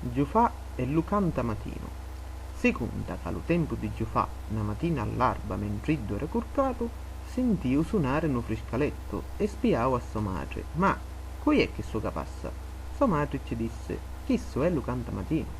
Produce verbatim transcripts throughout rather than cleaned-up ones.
Giufà e lu cantamatinu. Si cunta ca lu tempu di Giufà, na matina all'arba, mentriddu era curcatu, sintìu sunari nu friscalettu e spiau a so matri: "Ma cu è chissu ca passa?" So matri ci dissi: "Chissu è lu cantamatinu."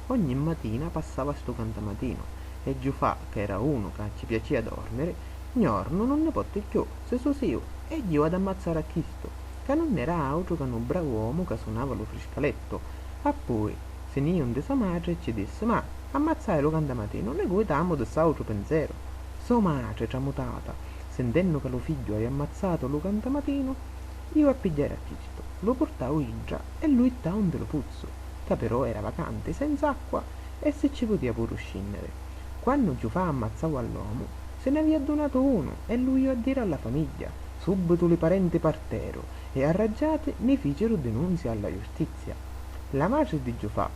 Ogni matina passava stu cantamatinu e Giufà, ca era unu ca ci piacìa dormiri, 'n jornu nun nni potti cchiù, si susìu e jiu ad ammazzari a chistu, ca nun era autru ca nu bravu omu ca sunava lu friscalettu. Appui si nni iu 'ndi so matri e ci dissi: "Ma ammazzai lu cantamatinu, nicui t'amu di st'autru pinzeru." So matri, tramutata, sintennu ca lu figghiu avia ammazzatu lu cantamatinu, iu a pigghiari a chistu, lu purtau intra e lu ittau 'ndi lu puzzu, ca però era vacanti, senz'acqua e si ci putìa puru scìnniri. Quannu Giufà ammazzau all'omu, si n'avìa addunatu unu e lu iu a diri alla famigghia. Sùbbitu li parenti parteru e, arraggiati, nni fìciru dinunzia alla justizia. La matri di Giufà,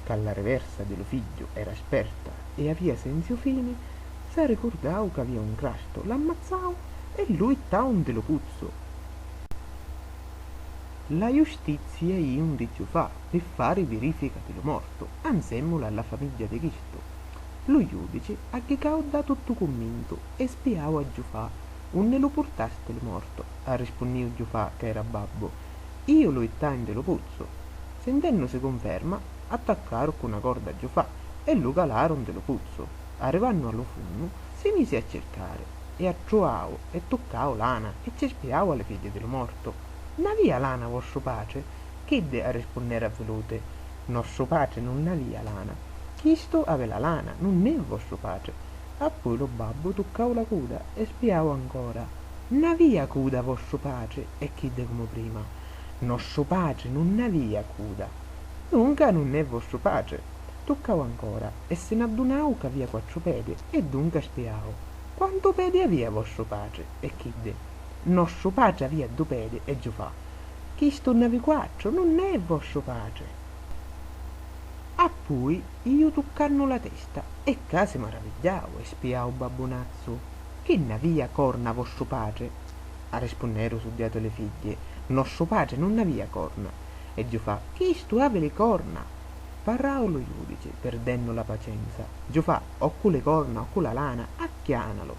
ca alla riversa di lu figghiu era sperta e avìa senziu fini, s'arricurdau c'avìa un crastu, l'ammazzau e lu ittau 'ndi lu puzzu. La justizia iu 'ndi Giufà pi fari virìfica di lu mortu, ansèmmula alla famigghia di chistu. Lu judici agghicau ddà tuttu cummintu e spiau a Giufà: "Unni lu purtasti lu mortu?" Arrispunnìu Giufà, ca era babbu: "Iu lu ittai 'ndi lu puzzu." Sintennusi cunferma, attaccaru cu na corda a Giufà e lu calaru 'ndi lu puzzu. Arrivannu a lu funnu, si misi a circari e attruau e tuccau lana e ci spiau a li figghi di lu mortu: "Nn'avìa lana vostru patri?" Chiddi arrispunneru avviluti: "Nostru patri nun nn'avìa lana. Chistu havi la lana, nun è vostru patri." Appui lu babbu tuccau la cuda e spiau ancora: "Nn'avìa cuda vostru patri?" E chiddi comu prima: "Nostru patri nun nn'avìa cuda, dunca nun è vostru patri." Tuccau ancora e si n'addunau c'avìa quattru pedi e dunca spiau: "Quantu pedi avìa vostru patri?" E chiddi: "Nostru patri avìa du pedi." E Giufà: "Chistu nn'havi quattru, nun è vostru patri." Appui iu tuccannu la testa e ccà si maravigghiau e spiau babbunazzu: "Chi nn'avìa corna vostru patri?" Arrispunneru suddiatu li figghi: "Nostru patri nun nn'avìa corna." E Giufà: "Chistu havi li corna!" Parrau lu judici, pirdennu la pacenza: "Giufà, o cu li corna o cu la lana, acchianalu!"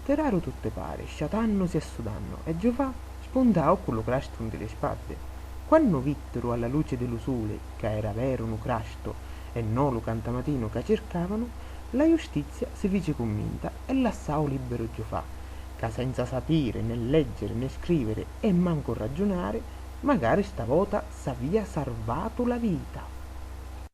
Tiraru tutti pari, sciatannusi e sudannu, e Giufà spuntau cu lu crastu 'ndi li spaddi. Quannu vittiru a la luci di lu suli ca era veru nu crastu e no lu cantamatinu ca circavanu, la justizia si fici cumminta e lassau libbiru Giufà, ca senza sapiri né leggiri né scriviri e mancu raggiunari, macari sta vota s'avìa sarvatu la vita.